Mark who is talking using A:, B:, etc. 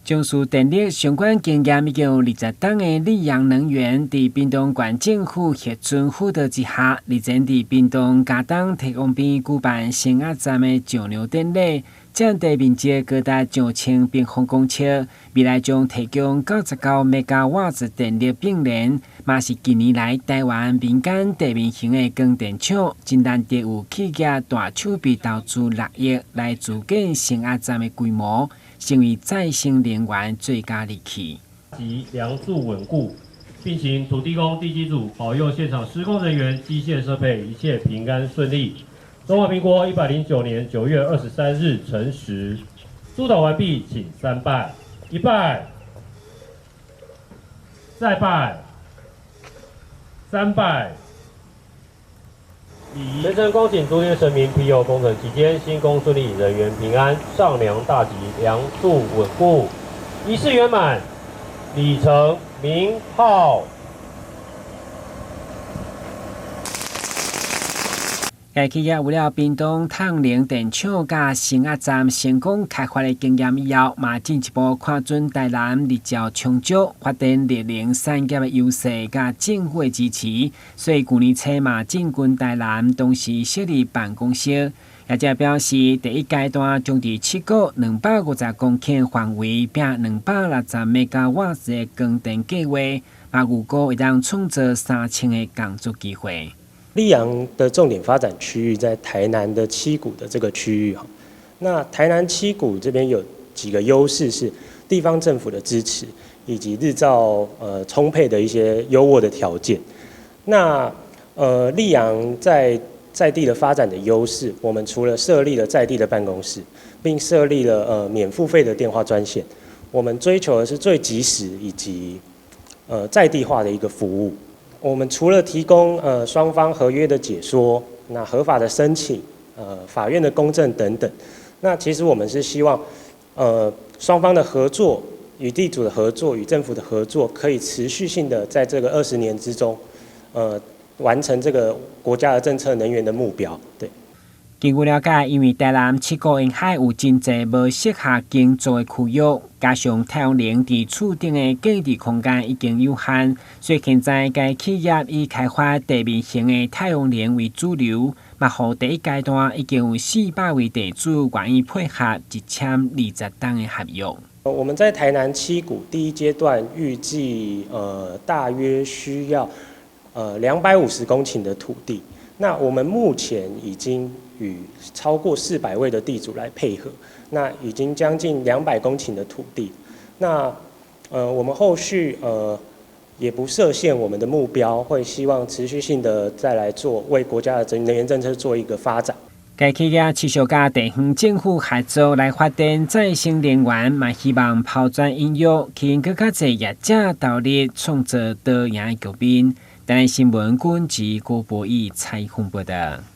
A: 從事電力相關經驗已經有20冬的力陽能源，佇屏東縣政府核准輔導之下，日前佇屏東佳冬提江邊舉辦升壓站的上梁典禮，佔地面積高達1000平方公尺，未來將提供99兆瓦時電力並聯，嘛是近年來台灣民間地面型的光電廠，真難得有企業大手筆投資6億來自建升壓站的規模，成為再生能源最佳利器。
B: 及梁柱穩固，並請土地公、地基主保佑現場施工人員、機械設備一切平安順利。中華民國109年9月23日辰時，祝禱完畢，請三拜，一拜，再拜，三拜。全程恭請諸天神明庇佑工程期間興工順利，人員平安，上梁大吉，梁柱穩固，儀式圓滿，禮成鳴號。
A: 該企業有了屏東太能電廠佮升壓站成功開發的經驗以後，嘛進一步看準台南日照充足、發電熱能產業的優勢佮政府的支持，所以舊年初嘛進軍台南，同時設立辦公室。業者表示，第一階段將佇七股250公頃範圍，拼260兆瓦時的光電計劃，嘛預估會當創造3000個工作機會。
C: 力陽的重點發展區域在台南的七股的這個區域哈，那台南七股這邊有幾個優勢是地方政府的支持，以及日照充沛的一些優渥的條件。那力陽在地的發展的優勢，我們除了設立了在地的辦公室，並設立了免付費的電話專線，我們追求的是最及時以及在地化的一個服務。我們除了提供雙方合約的解說，那合法的申請，法院的公證等等，那其實我們是希望，雙方的合作與地主的合作與政府的合作，可以持續性的在這個20年之中，完成這個國家的政策能源的目標。對。
A: 根據了解，因為台南七股沿海有真濟無適合耕作的區域，加上太陽能佇厝頂的建置空間已經有限，所以現在該企業以開發地面型的太陽能為主流。嘛，予第一階段已經有400位地主願意配合一簽20冬的合約。
C: 我們在台南七股第一階段預計大約需要250公頃的土地。那我們目前已經與超過400位的地主來配合，那已經將近200公頃的土地。那我們後續也不設限我們的目標，會希望持續性的再來做，為國家的能源政策做一個發展。
A: 該企業持續佮地方政府合作來發展再生能源，嘛希望拋磚引玉，吸引閣較濟業者投入，創造多贏的局面。台南新聞軍籍郭博義採訪報導。